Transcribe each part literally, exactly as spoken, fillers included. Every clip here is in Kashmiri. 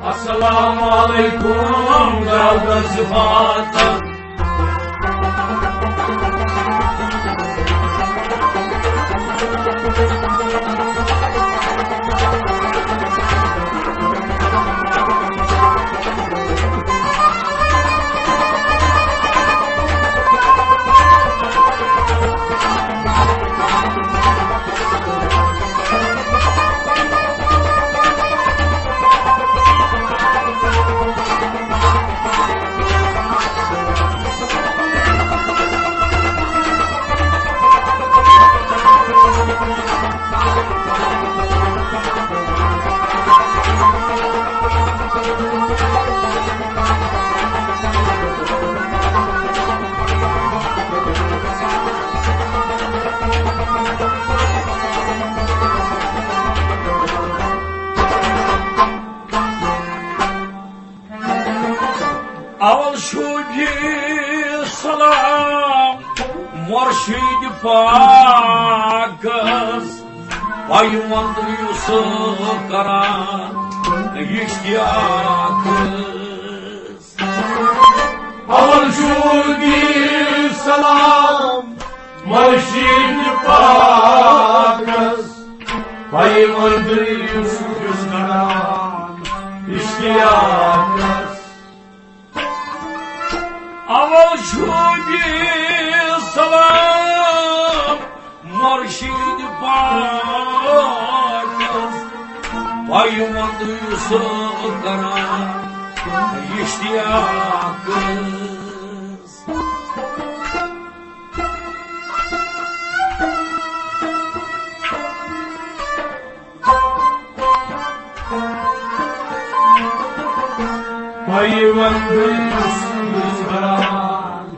السلام علیکم، دادن صفاتن۔ اول شوبی سلام مرشد پاکس، پیوند یوسف کران اشتیاقس۔ اول شوبی سلام مرشد پاکس، پیوند یوسف کران اشتیاقس۔ اول شوبی سلام مرشد پاکس، پیوند یوسف کران اشتیاقس۔ پیوند یوسف کران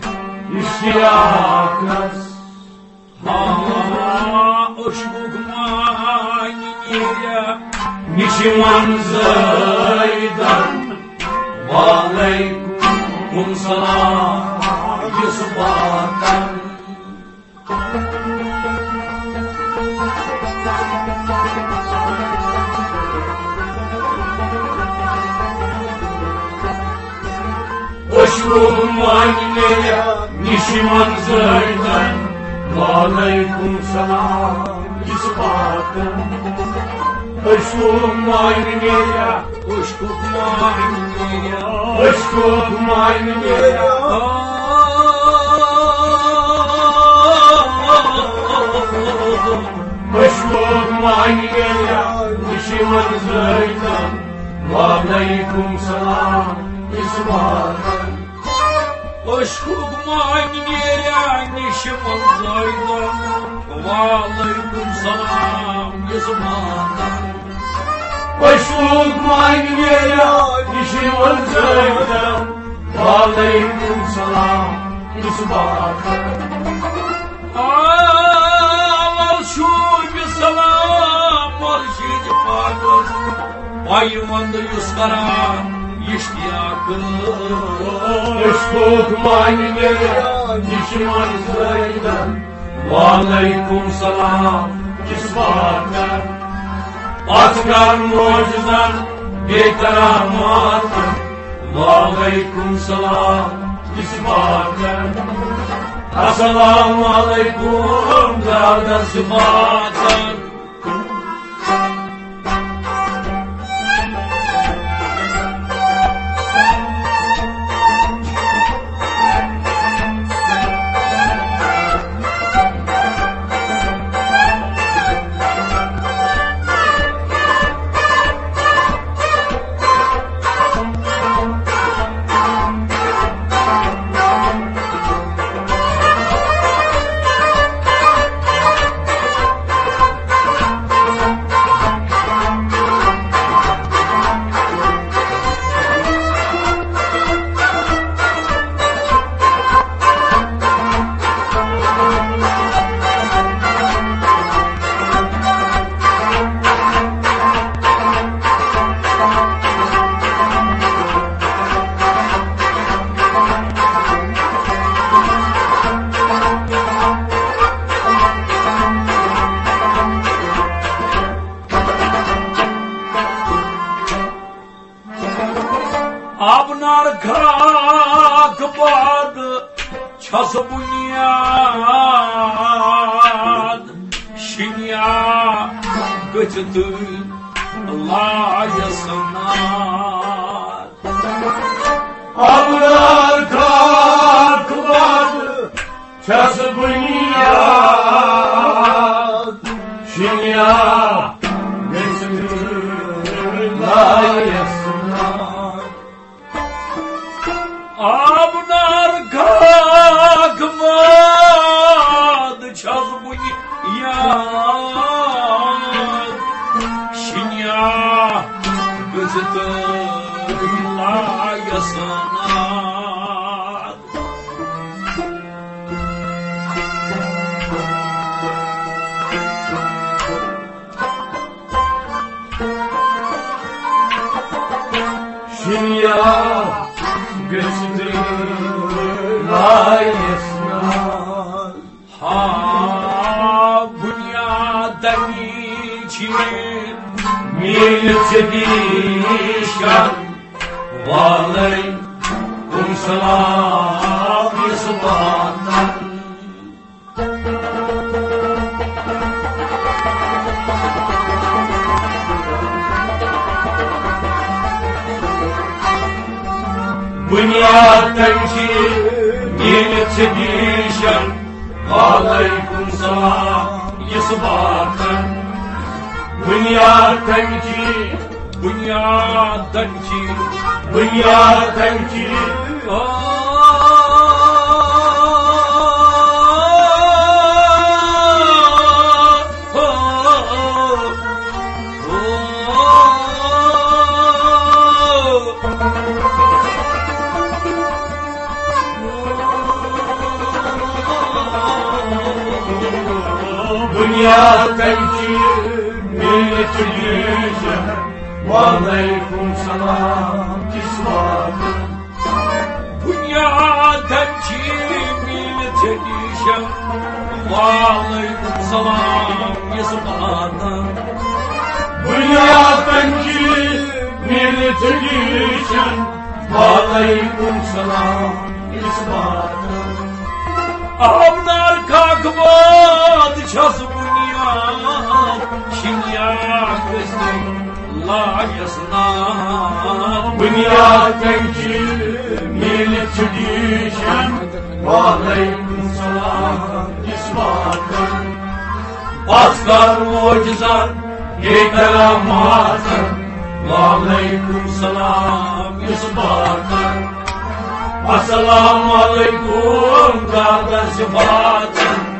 اشتیاقس۔ ہاں، عشقُک معنی نیرِ نِشہِ منٛز زٲیدن۔ وعلیکم سلام یُس واتن۔ عشقُک معنی نیرِ نِشہِ منٛز زٲیدن۔ وعلیکم سلام یُس واتن۔ عشقُک معنی نیرِ، عشقُک معنی نیرِ، عشقُک معنی نیرِ۔ عشقُک معنی نیرِ نِشہِ منٛز زٲیدن۔ وعلیکم سلام یُس واتن۔ عشقُک معنی نیرِ نِشہِ منٛز زٲیدن۔ وعلیکم سلام یُس واتن۔ عشقُک معنی نیرِ نِشہِ منٛز زٲیدن۔ وعلیکم سلام یُس واتن۔ اول شوبی سلام مرشد پاکس، پیوند یُس کران اشتیاقس۔ عشقُک معنی نیرِ نِشہِ منٛز زٲیدن۔ وعلیکم سلام یُس واتن۔ اصغر معجزن بیٚیہِ کراماتن۔ وعلیکم سلام یُس واتن۔ السلام علیکم دادن صفاتن۔ نار خاک باد چھس بنیاد شنیا گٔژھتھ لایس نار۔ آبدار خاک باد چھس بنیاد شنیا گٔژھتھ لایس نار۔ آبنار گاگ ماد چھس بنیاد شنیا گٔژھتھ لایس نار۔ شنیا گژھِ لایس نار۔ ہا بنیاد دنی چھ میل چدیشن وعلیکم سلام یس واتن۔ بنیاد تنچی نیمت سدیشن وعلیکم سلام یس باتن۔ بنیاد تنچی بنیاد تنچی بنیاد تنچی۔ بنیاد تنچی میل چدیشن وعلیکم سلام کس واتن۔ بنیاد تنچی میل چدیشن وعلیکم سلام یس واتن۔ بنیاد تنچی میل چدیشن وعلیکم سلام یس واتن۔ آبنار کاک باد چھس بنیاد شنیا گژھِ لایس نار۔ بنیاد تنچی میل چدیشن وعلیکم سلام یس واتن۔ بس کر معجزن بیٚیہِ کراماتن وعلیکم سلام یس واتن۔ السلام علیکم دادس واتن۔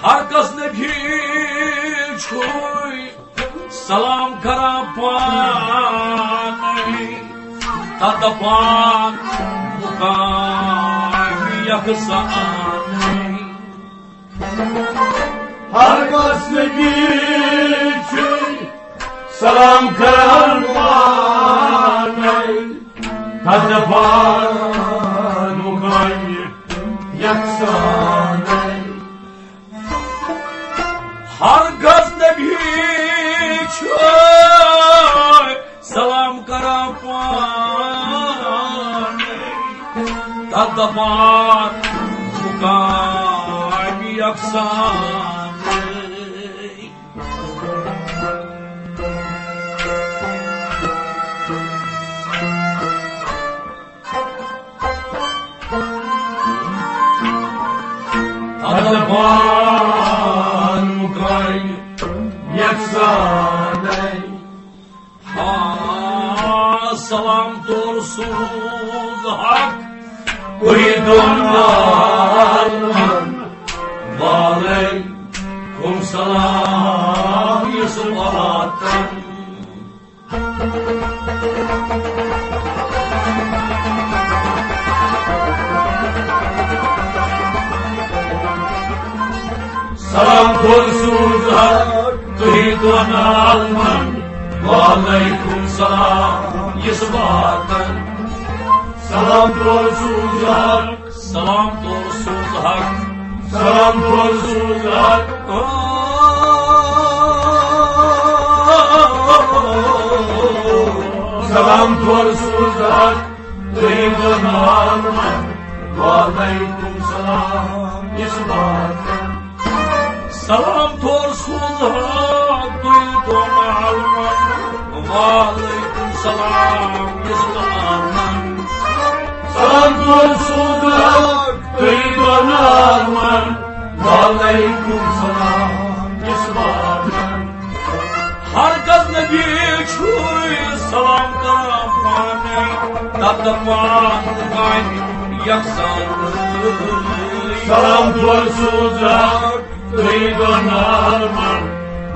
ہر کس نبی چھُے سلام کران پانے، تتھ دپان مقام یکسانے۔ ہر کس نبی چھُے سلام کران پانے، تتھ دپان مقام یکسانے۔ ہر کس نبی چھُے سلام کران پانے، تتھ دپان مقام یکسانے۔ دپان مُکرٲے یکسانَے۔ آ، سلام تور سوز حق تُہی دۄن عالمن۔ وعلیکم سلام یُس واتن۔ سلام تور سوز حق تُہی دۄن عالمن۔ وعلیکم سلام یُس واتن۔ سلام تور سوز حق۔ سلام تور سوز حق۔ سلام تور سوز حق۔ سلام تور سوز حق تُہی دۄن عالمن۔ وعلیکم سلام یُس واتن۔ سلام تور سوز حق تُہی دۄن عالمن۔ وعلیکم سلام یُس واتن۔ سلام تور سوز حق تُہی دۄن عالمن۔ وعلیکم سلام یُس واتن۔ ہر کس نبی چھُے سلام کران پانے، تتھ پان کامہِ یکسان۔ سلام تور سوز حق تُہی دۄن عالمن۔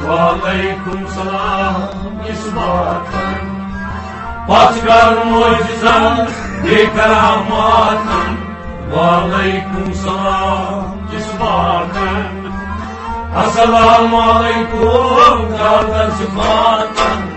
وعلیکم سلام یُس واتن۔ پتھ کر معجزن بیٚیہِ کراماتن۔ وعلیکم سلام یُس واتن۔ السلام علیکم دادر صفاتن۔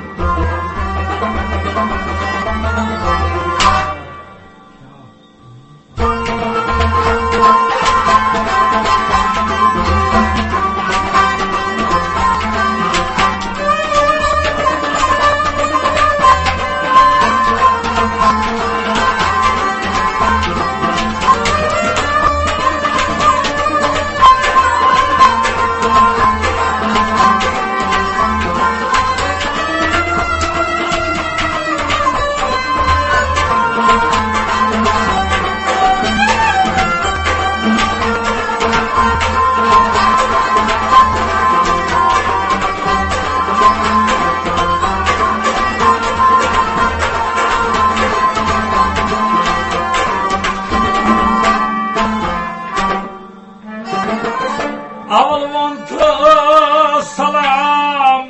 اول وَن تہٕ سلام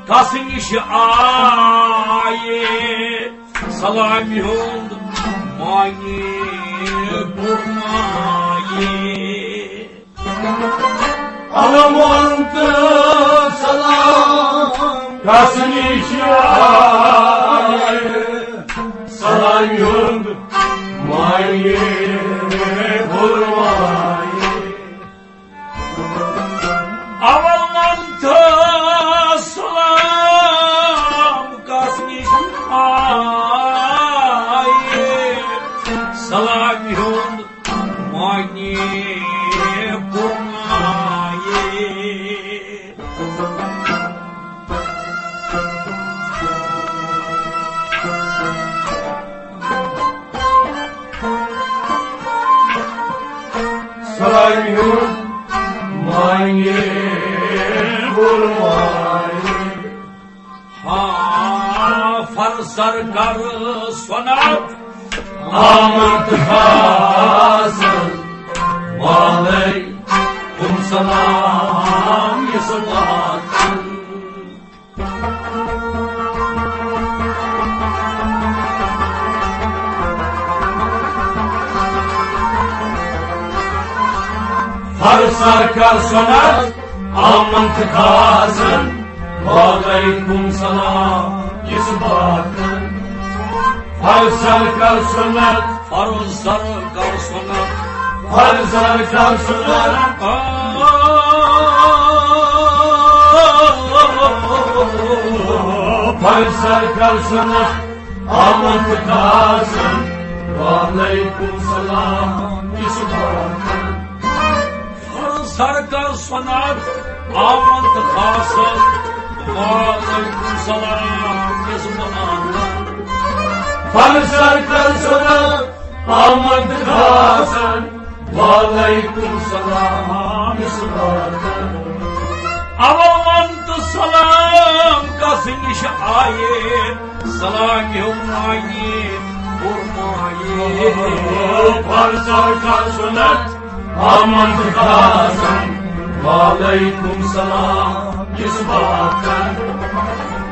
کس نِش آیے، سلامہِ ہُنٛد معنی برمایے۔ اول وَن تہٕ سلام کس نِش آیے، سلامہِ ہُنٛد معنی برمایے۔ اول وَن تہٕ سلام کس نِش آیے، سلامہِ ہُنٛد معنی برمایے۔ سلامہِ ہُنٛد معنی برمایے۔ ہاں، فر سر کر سنت آمد خاصن، وعلیکم سلام یُس واتن۔ فر سر کر سنت آمد خاصن، وعلیکم سلام یُس واتن۔ فر سر کر سنت۔ فر سر کر سنت۔ فر سر کر سنت۔ فر سر کر سنت۔ آمد خاصن، وعلیکم سلام یُس واتن۔ فر سر کر سنت آمد خاصن، وعلیکم سلام یُس واتن۔ فر سر کر سنت آمد خاصن، وعلیکم سلام، مصباح۔ اول ون تہٕ سلام کس نِش آیے، سلام ہیوٚو معنی فرمایے۔ فرض کر سنت آمد خاصم، وعلیکم سلام، مصباح۔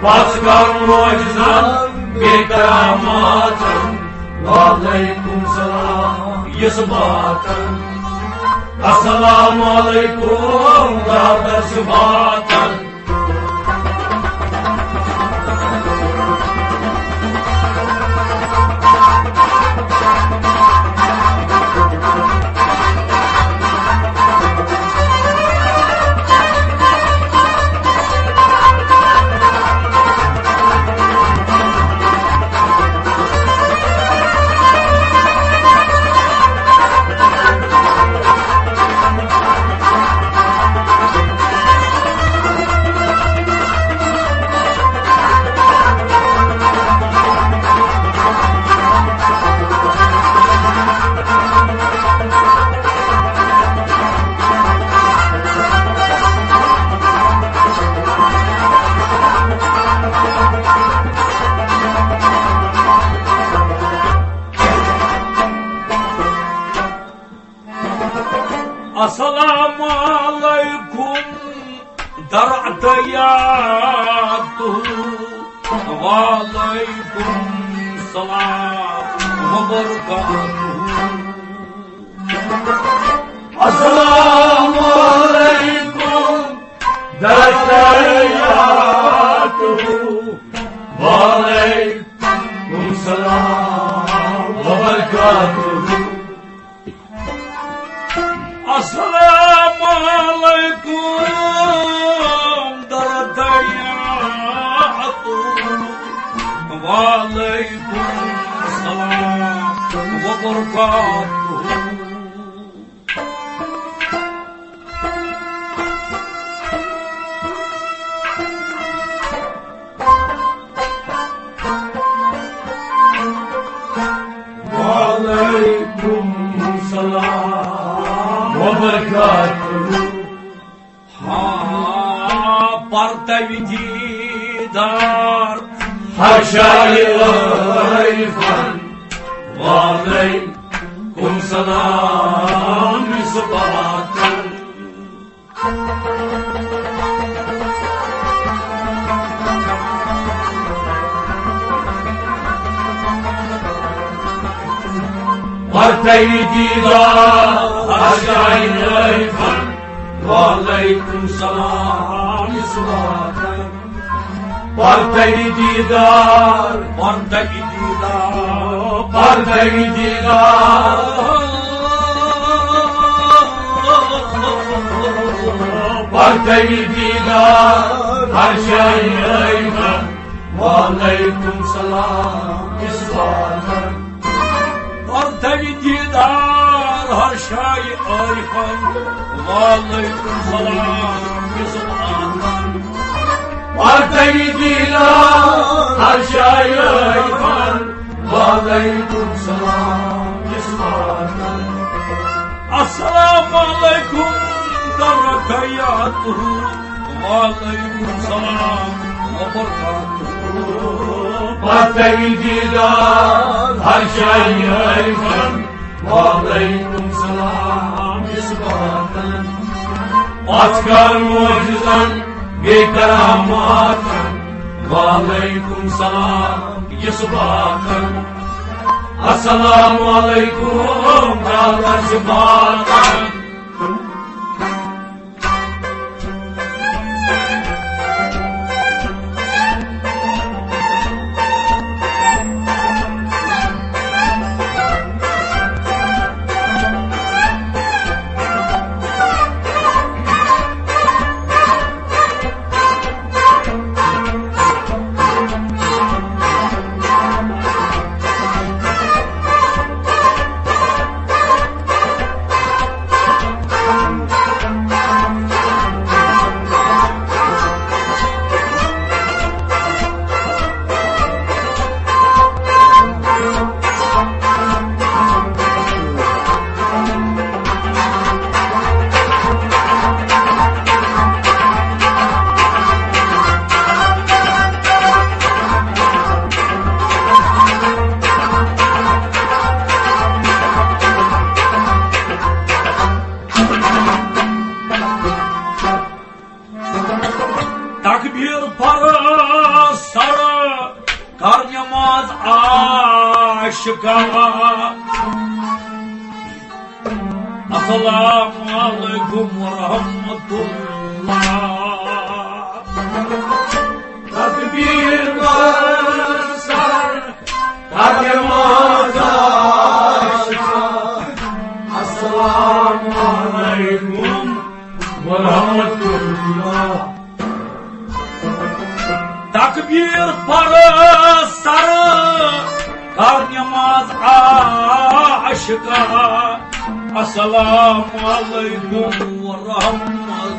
پس کر معجزن بے کراماتن، وعلیکم سلام، مصباح۔ السلام علیکم، برادر، مصباح۔ السلام علیکم درعتیاتہ، وعلیکم سلام وبرکاتہ۔ السلام علیکم درعتیاتہ، وعلیکم سلام وبرکاتہ۔ السلام علیکم درعتیاتہ، وعلیکم السلام وبرکاتہ۔ وعلیکم السلام وبرکاتہ۔ ہاں، پرتوی دیدار ہر شاعر عرفان۔ وعلیکم السلام، مصباح۔ پرتوی دیدار ہر شاعر عرفان۔ وعلیکم سلام، مصباح۔ پرتوی دیدار، پرتوی دیدار، پرتوی دیدار، پرتوی دیدار ہر شاعر عرفان۔ وعلیکم سلام، مصباح۔ پرتوی دیدار ہر شاعر عرفان۔ وعلیکم سلام، مصباح۔ پرتوی دیدار ہر شاعر عرفان۔ وعلیکم سلام، مصباح۔ السلام علیکم درعتیاتہ، وعلیکم السلام وبرکاتہ۔ پرتوی دیدار ہر شاعر عرفان۔ وعلیکم سلام، مصباح۔ پس کر معجزن بے کراماتن۔ وعلیکم سلام، مصباح۔ السلام علیکم، برادر، مصباح۔ شکاوا۔ السلام علیکم ورحمۃ اللہ۔ تکبیر بر سر، قدم آزاد۔ السلام علیکم ورحمۃ اللہ۔ تکبیر پر سر، کر نماز عاشقا۔ السلام علیکم ورحمۃ اللہ۔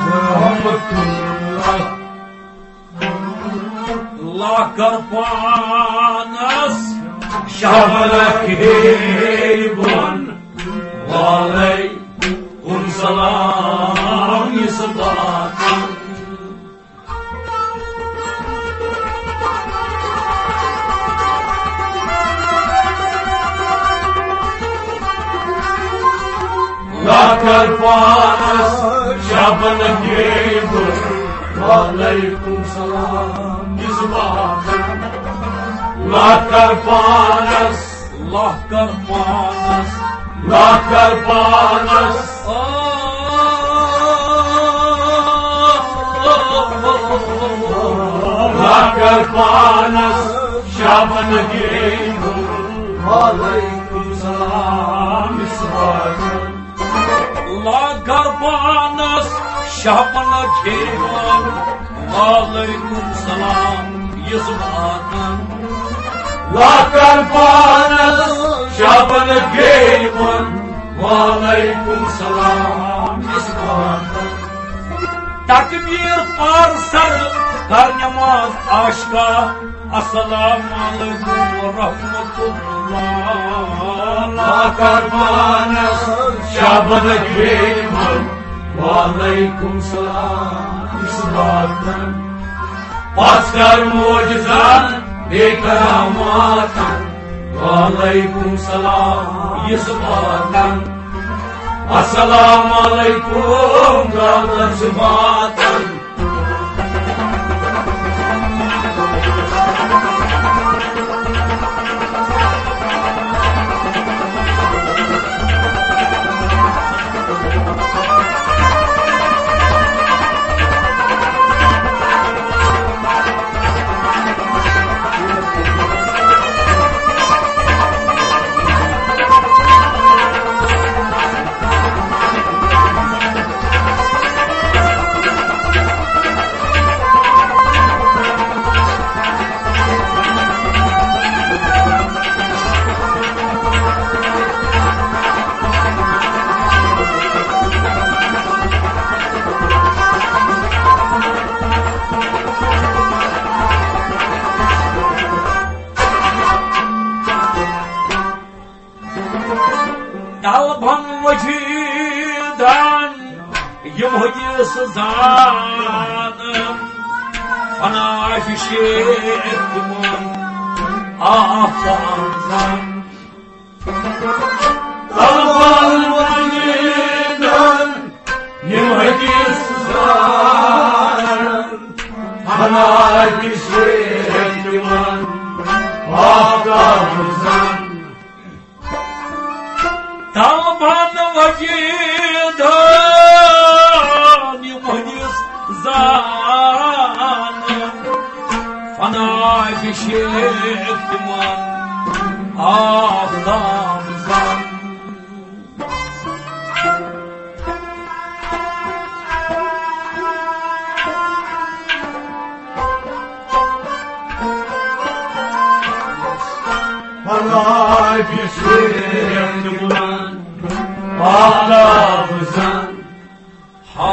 ورحمۃ اللہ۔ لا کر پانس شہبلہ کھیرِ بۄن، وعلیکم سلام یُس باتن۔ لا کر پانس شہبلہ کھیرِ بۄن، وعلیکم سلام یُس باتن۔ لا کر پانس، لا کر پانس، لا کر پانس، لا کر پانس شہبلہ کھیرِ بۄن، وعلیکم سلام یُس باتن۔ لا کر پانس شہبلہ کھیرِ بۄن، وعلیکم سلام یُس باتن۔ لا کر پانس شہبلہ کھیرِ بۄن، وعلیکم سلام یُس باتن۔ تکبیر پر سر، کر نماز عاشقا۔ السلام علیکم ورحمۃ اللہ۔ لا کر پانس شہبلہ کھیرِ بۄن، وعلیکم سلام یُس باتن۔ پس کر معجزن بیٚیہِ کراماتن، وعلیکم سلام یُس باتن۔ السلام علیکم، غلط باتن۔ طلبن وجیدن یِم حدیث زان، فنا شیخ تِمن آفتاب زان۔ طلبن وجیدن یِم حدیث زان، فنا شیخ تِمن آفتاب زان۔ طلبن وجیدن یِم حدیث زان، فنا شیخ تِمن آفتاب زان۔ فنا شیخ تِمن آفتاب زان۔ ہا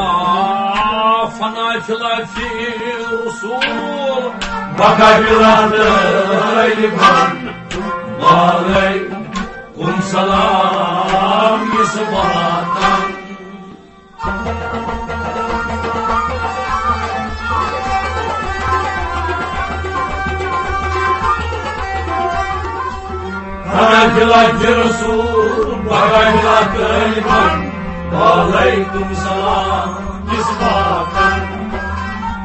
فنا فی الحال فی رسول، بقا فی الحال طالبن، وعلیکم سلام یُس باتن۔ خلاف رسول، بقا بلا طالبان، وعلیکم سلام، مصباحن۔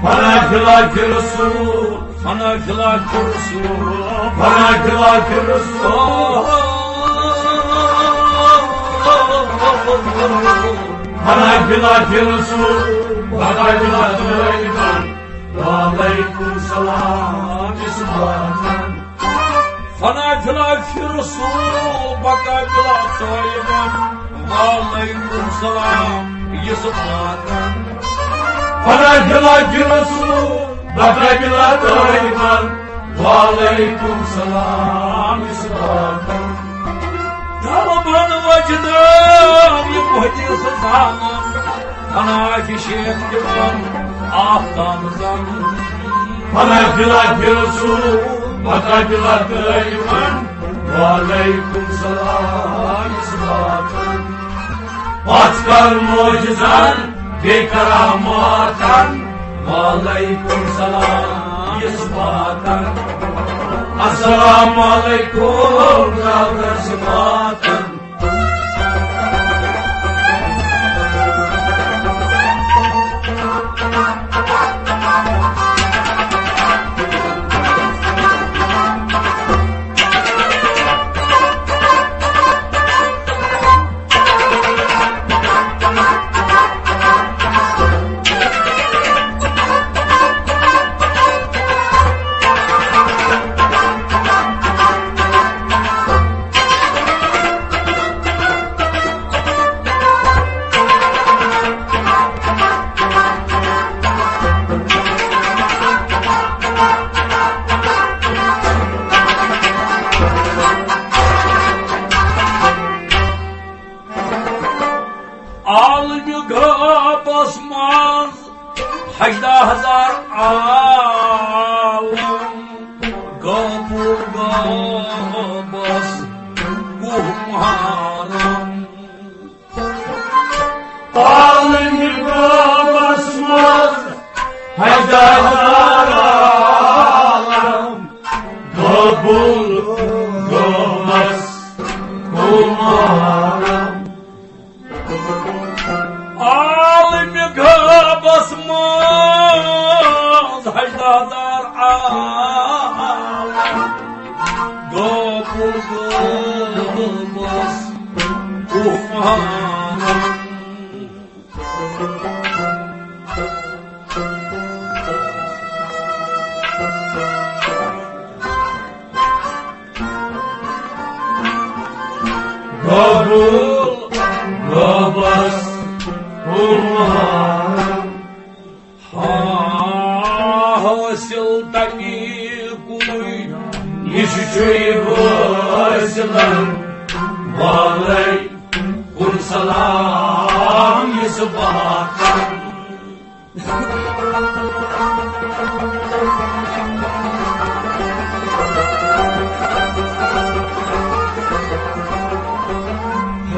فنا خلاف رسول، فنا خلاف رسول، فنا خلاف رسول، فنا خلاف رسول، بقا بلا طالبان، وعلیکم سلام، مصباحن۔ فنا خلاف رسول، بقا بلا طالبان، وعلیکم سلام، مصباحن۔ فنا خلاف رسول، بقا بلا طالبان، وعلیکم سلام، مصباحن۔ طالبان وجدان، یہ حدیث زانان، فنا شیخ دِوان آفتاب زن۔ فنا خلاف رسول، بقا بلا طالبان، وعلیکم سلام، مصباحن۔ پتھ کر معجزن، بے کراماتن، وعلیکم سلام، مصباحن۔ السلام علیکم، ڈاکٹر مصباحن۔ عالمِ غٲبس منٛز ہجدہ ہزار عالم، غٲبُل غٲبس کوہ محرم۔ عالمِ غٲبس منٛز ہجدہ ہزار عالم، غٲبُل غٲبس کوہ محرم۔ عالمِ غٲبس منٛز ہجدہ ہزار عالم، غٲبُل غٲبس کوہ محرم۔ غٲبُل غٲبس کوہ محرم۔ ہاں، حٲصِل تَمی کُے، یہِ چھُ حٲصِلن، وعلیکم سلام، مصباحن۔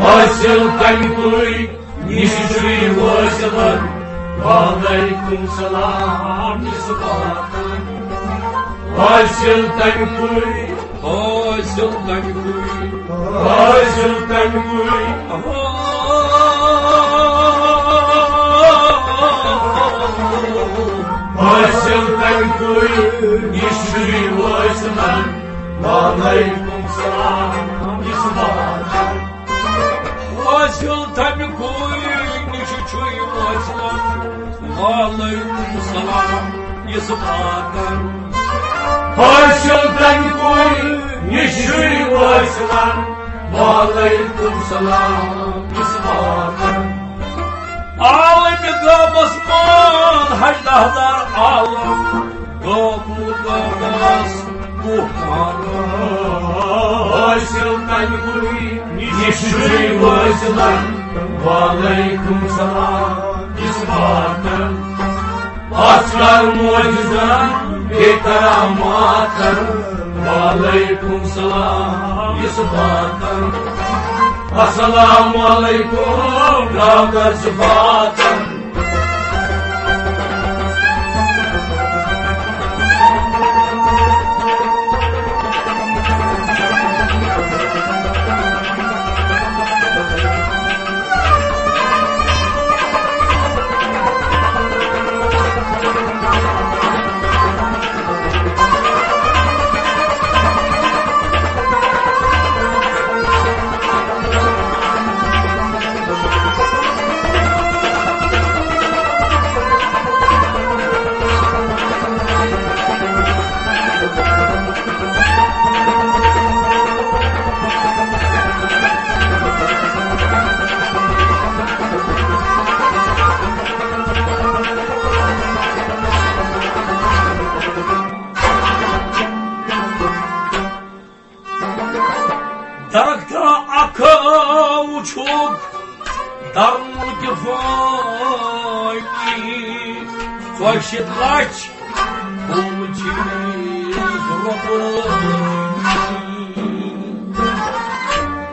حٲصِل تَمی کُے، یہِ چھُ حٲصِلن، وعلیکم سلام، مصباحن۔ حٲصِل تَمی کُے، حٲصِل تَمی کُے، حٲصِل تَمی کُے، حٲصِل تَمی کُے، یہِ چھُ حٲصِلن، وعلیکم سلام، مصباحن۔ حٲصِل تَمی کُے، یہِ چھُ حٲصِلن، وعلیکم سلام، مصباحن۔ حٲصِل تَمی کُے، یہِ چھُ حٲصِلن، وعلیکم سلام، مصباحن۔ عالمِ غٲبس منٛز ہجدہ ہزار عالم، غٲبُل غٲبس کوہ محرم۔ حٲصِل تَمی کُے، یہِ چھُ حٲصِلن، وعلیکم سلام، مصباحن۔ پتھ کر معجزن، بے کراماتن، وعلیکم سلام، مصباحن۔ السلام علیکم، ڈاکٹر مصباحن۔ کھو چھُکھ درمُلکہِ فٲنی، ژۄیہِ شیٖتھ لَچھ کُل چھِ رۄپٲنی۔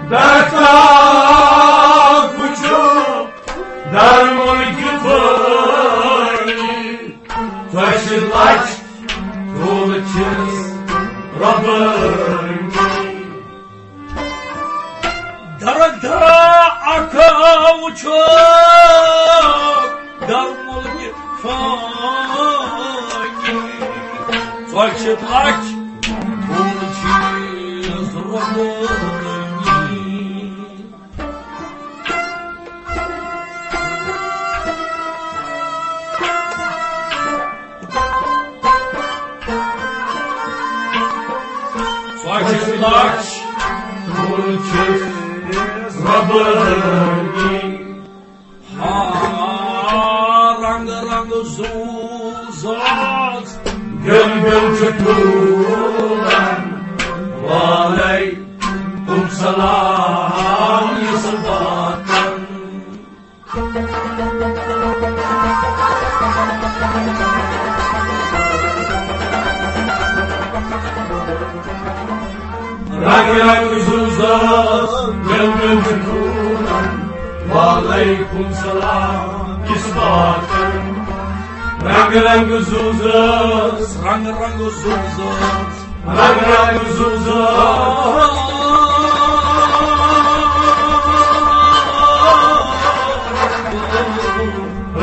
درتا کُچھُکھ درمُلکہِ فٲنی، ژۄیہِ شیٖتھ لَچھ کُل چھِس رۄپٲنی۔ درک درا اکھ وٕچھو درمُلکہِ فٲنی، ژۄیہِ شیٖتھ لَچھ کُل چھِس رۄپٲنی۔ ژۄیہِ شیٖتھ لَچھ کُل چھِس رۄپٲنی۔ ہا، رنگ رنگ زُو زٲژ، بیوٚن بیوٚن چھُ ٹھوٗلن، وعلیکم سلام یُس واتان۔ رنگ رنگ زُو زٲژ، بیوٚن بیوٚن چھُ ٹھوٗلن، وعلیکم سلام یُس واتان۔ رنگ رنگ زُو زٲژ، رنگ رنگ زُو زٲژ، رنگ رنگ زُو زٲژ،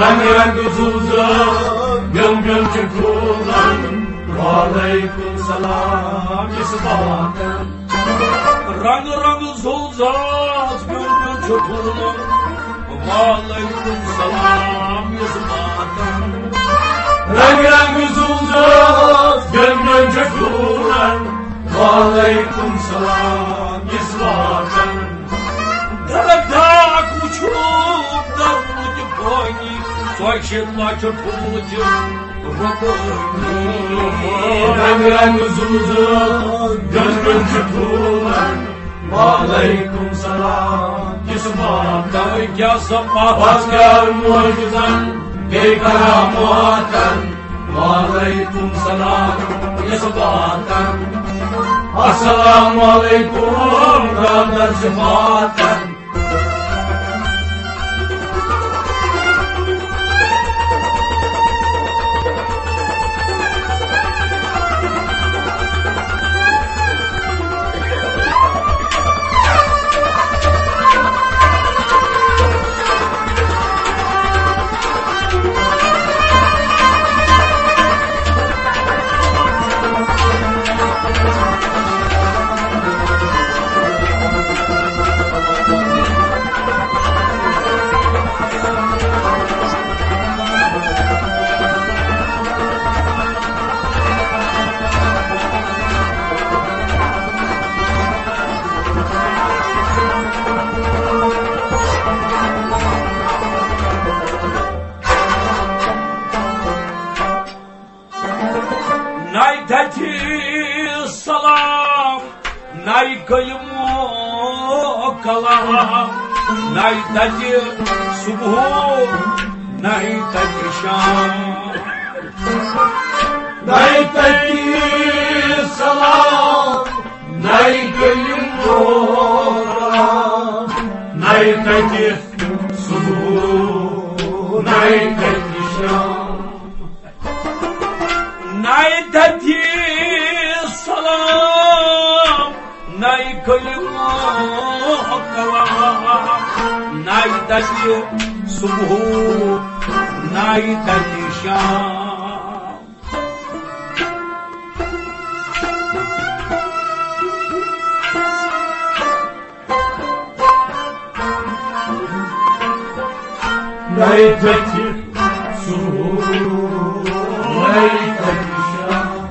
رنگ رنگ زُو زٲژ، بیوٚن بیوٚن چھُ ٹھوٗلن، وعلیکم سلام یُس واتان۔ رنگ رنگ زُو زٲژ، بیوٚن بیوٚن چھُ ٹھوٗلن، وعلیکم سلام یُس واتان۔ رنگ رنگ زُو زٲژ، بیوٚن بیوٚن چھُ ٹھوٗلن، وعلیکم سلام یُس واتان۔ درک درا اکھ وٕچھو درمُلکہِ فٲنی، ژۄیہِ شیٖتھ لَچھ ٹھوٗل چھِ رۄپٲنی۔ رنگ رنگ زُو زٲژ، بیوٚن بیوٚن چھُ ٹھوٗلن، وعلیکم سلام یُس واتان۔ کیٛاہ سا پتھ پتھ کر معجزن، بیٚیہِ کراماتن، وعلیکم سلام یُس واتان۔ السلام علیکم، برادر چھِ واتان۔ نَے تَتہِ سلام، نَے گٔیہِ مو کلام، نَے تَتہِ صبح، نَے تَتہِ شام۔ نَے تَتہِ سلام، نَے گٔیہِ مو کلام، نَے تَتہِ صبح، نَے تَتہِ شام۔ نَے تَتہِ سلام، نَے کلمہٕ کلام، نَے تَتہِ صبح، نَے تَتہِ شام۔ نَے تَتہِ صبح، نَے تَتہِ شام۔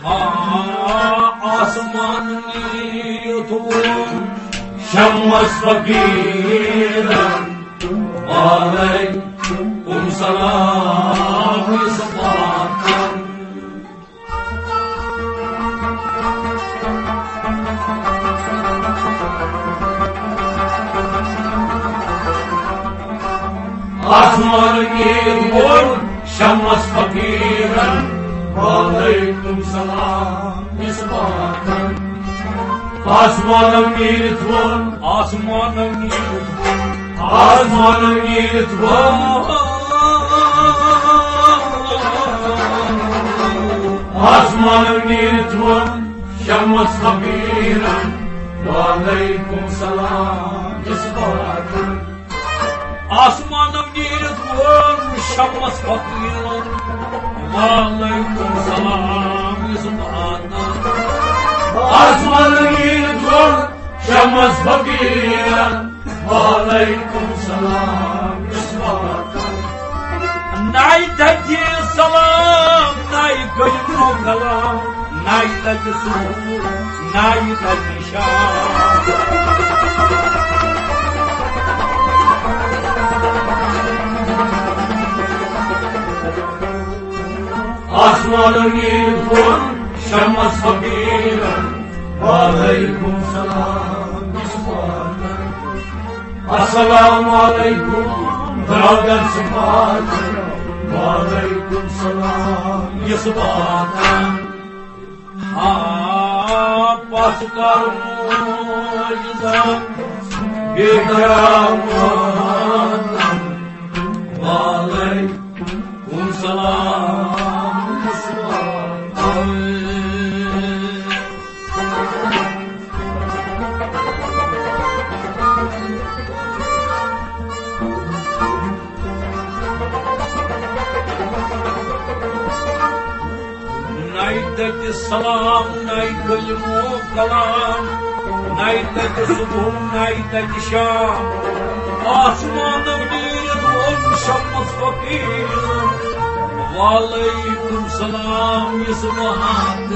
ہا، آسمان نیٖرِتھ ووٚن شمس فقیرن، وعلیکم سلام یُس واتان۔ آسمان نیٖرِتھ ووٚن شمس فقیٖرن، وعلیکم سلام مصباحن۔ آسمانو نیٖرِتھ ووٚن، آسمانو نیٖرِتھ ووٚن، آسمانو نیٖرِتھ ووٚن، آسمانو نیٖرِتھ ووٚن شمس فقیٖرن، وعلیکم سلام مصباحن۔ آسمانو نیٖرِتھ ووٚن شمس فقیٖرن، وعلیکم سلام مصباحن۔ آسمانو نیٖرِتھ ووٚن شمس فقیٖرن، وعلیکم سلام مصباحن۔ نَیہِ دَگہِ سلام، نَیہِ کلمو کلام، نَیہِ دَگہِ صبح، نَیہِ دَگہِ شام۔ آسمانو نیٖرِتھ ووٚن شمس فقیٖرن، وعلیکم سلام مصباحن۔ السلام علیکم درٛاگر صباحن، وعلیکم سلام مصباحن۔ ہا پتھ کر موجزہ بیٚیہِ کرامات، وعلیکم سلام مصباحن۔ نَیہِ دَگہِ سلام، نَیہِ کلمو کلام، نَیہِ دَگہِ صبح، نَیہِ دَگہِ شام۔ آسمانو نیٖرِتھ ووٚن شمس فقیٖرن، وعلیکم سلام مصباحن۔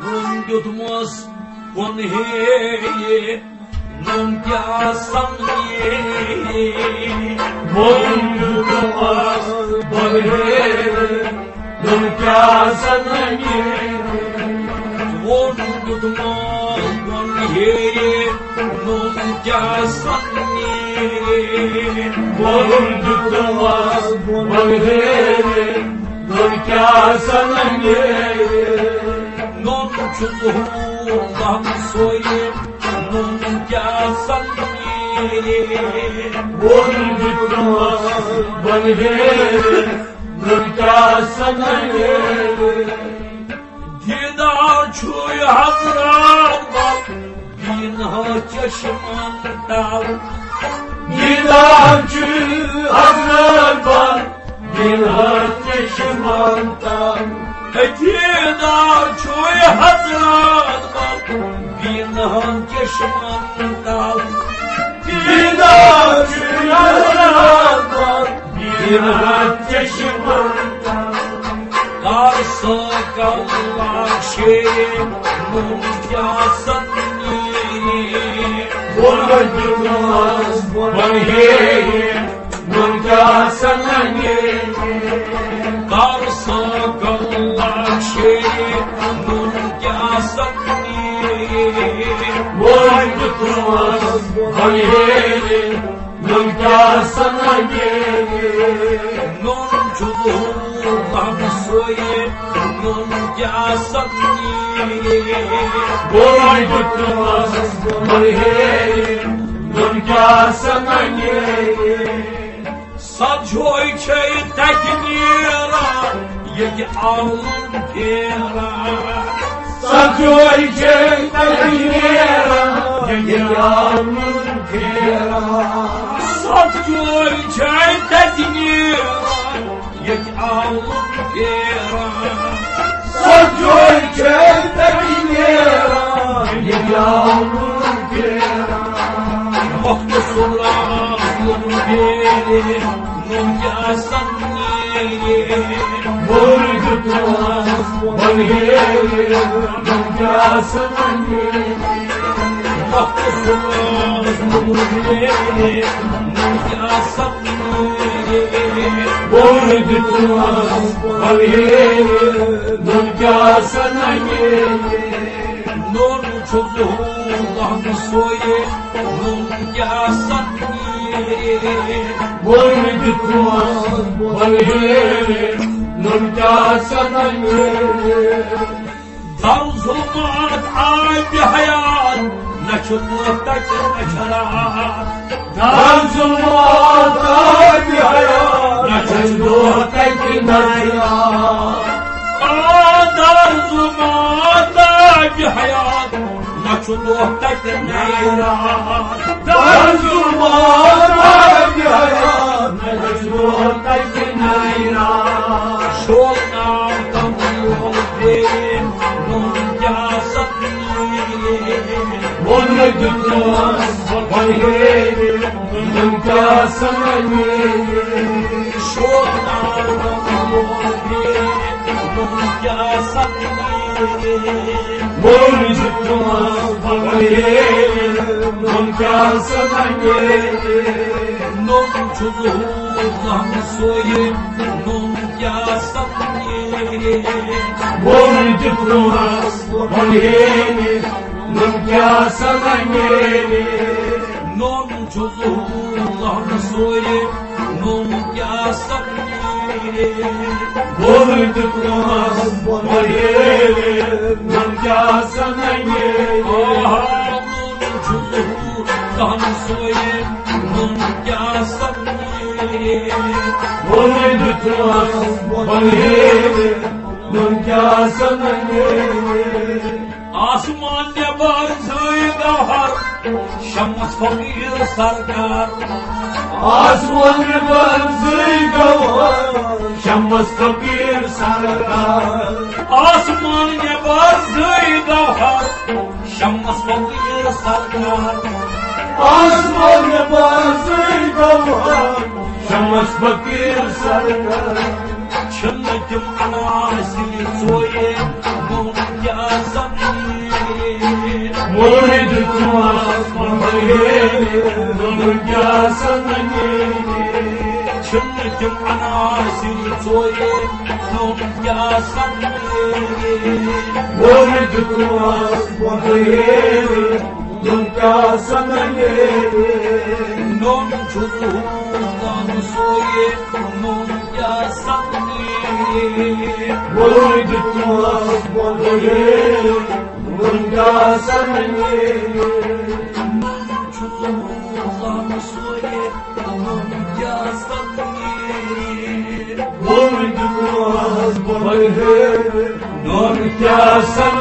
ووٚن دیُتمس کُن ہے، نوٚم کیٛاہ سمجھے؟ ووٚن دیُتمس کُن ہے، نوٚم کیٛاہ سمجھے؟ ووٚن دیُتمس کُن ہے، نوٚم کیٛاہ سمجھے؟ ووٚن دیُتمس کُن ہے، نوٚم کیٛاہ سمجھے؟ نوٚم چھُ ظہوٗر لمسویے، نوٚم کیٛاہ سمجھے؟ ووٚن دیُتمس کُن ہے، نوٚم کیٛاہ سمجھے؟ دیدار چھُے حضرات بل، بیٖنہٕ چشمن تل۔ دیدار چھُے حضرات بل، بیٖنہٕ چشمن تل۔ دیدار چھُے حضرات بل، بیٖنہٕ چشمن تل۔ دیدار چھُے حضرات بل، بیٖنہٕ چشمن تل۔ کر سا کلام شیرے، نوٚم کیٛاہ سمجھے؟ ووٚن دیُتمس کُن ہے، نوٚم کیٛاہ سمجھے؟ کر سا کلام شیرے، نوٚم کیٛاہ سمجھے؟ ووٚن دیُتمس کُن ہے، نوٚم کیٛاہ سمجھے؟ نوٚم چھُ ظہوٗر لمسویے، نوٚم کیٛاہ سمجھے؟ ووٚن دیُتمس کُن ہے، نوٚم کیٛاہ سمجھے؟ سجوے چھے تتہِ نیران، ییٚتہِ آلُن پھیران۔ سجوے چھے تتہِ نیران، ییٚتہِ آلُن پھیران۔ سجوے چھے تتہِ نیران، ییٚتہِ آلُن پھیران۔ سجوے چھے تتہِ نیران، ییٚتہِ آلُن پھیران۔ وقت سُنٛد راز لوٚگ بیرِ، نوٚم کیٛاہ سمجھے؟ ووٚن دیُتمس کُن ہے، نوٚم کیٛاہ سمجھے؟ وقت سُنٛد راز لوٚگ بیرِ، نوٚم کیٛاہ سمجھے؟ ووٚن دیُتمَس پَلہٕ نوٗن کیٛاہ سَنَے۔ نوٗن چھُ دُہُن سویے، نوٗن کیٛاہ سَنَے۔ ووٚن دیُتمَس پَلہٕ نوٗن کیٛاہ سَنَے۔ دَرظُلمات آے بے حیات، نہ چھُ دۄہ تَتہِ نہ چھُ راتھ۔ دَرظُلمات آے بے حیات، نہ چھُ دۄہ تَتہِ نہ چھُ راتھ۔ آ، دَرظُلمات آے بے حیات، نہ چھُ دۄہ تَتہِ نہ راتھ۔ دَرظُلمات آے بے حیات، نہ چھُ دۄہ تَتہِ نہ راتھ۔ شوق نام تَمہِ یول بیٚیہِ، نوٗن کیٛاہ سَنَے۔ ووٚن دیُتمَس پَلہٕ نوٗن کیٛاہ سَنَے۔ شوق نام تَمہِ یول بیٚیہِ، نوٗن کیٛاہ سَنَے۔ ووٚن دیُتمَس پَلہٕ نوٗن کیٛاہ سَنَے۔ نوٗن چھُ ظہوٗر زانٛہہ سویے، نوٗن کیٛاہ سَنَے۔ ووٚن دیُتمَس پَلہٕ نوٗن کیٛاہ سَنَے۔ نوٗن چھُ ظہوٗر زانٛہہ سویے، نوٗن کیٛاہ سَنَے۔ ووٚن دیُتمَس پَلہٕ نوٗن کیٛاہ سَنَے۔ آہا، نوٗن چھُ ظہوٗر زانٛہہ سویے، نوٗن کیٛاہ سَنَے۔ ووٚن دیُتمَس پَلہٕ نوٗن کیٛاہ سَنَے۔ آسمان نٮ۪بر زٲے گوہر، شمس فقیٖر سرکار۔ آسمان نٮ۪بر زٲے گوہر، شمس فقیٖر سرکار۔ آسمان نٮ۪بر زٲے گوہر، شمس فقیٖر سرکار۔ آسمان نٮ۪بر زٲے گوہر، شمس فقیٖر سرکار۔ چھِنہٕ تِم عناصر ژویے، نوٗن کیٛاہ سَنَے۔ ووٚن دیُتمَس پَلہٕ نوٗن کیٛاہ سَنَے۔ چھِنہٕ تِم عناصر ژویے، نوٗن کیٛاہ سَنَے۔ ووٚن دیُتمَس پَلہٕ نوٗن کیٛاہ سَنَے۔ نوٗن چھُ ظہوٗر زانٛہہ سویے، نوٗن کیٛاہ سَنَے۔ ووٚن دیُتمَس پَلہٕ نوٗن کیٛاہ سَنَے۔ نوٗن چھُ ظہوٗر زانٛہہ سویے، نوٗن کیٛاہ سَنَے۔ ووٚن دیُتمَس پَلہٕ نوٗن کیٛاہ سَنَے۔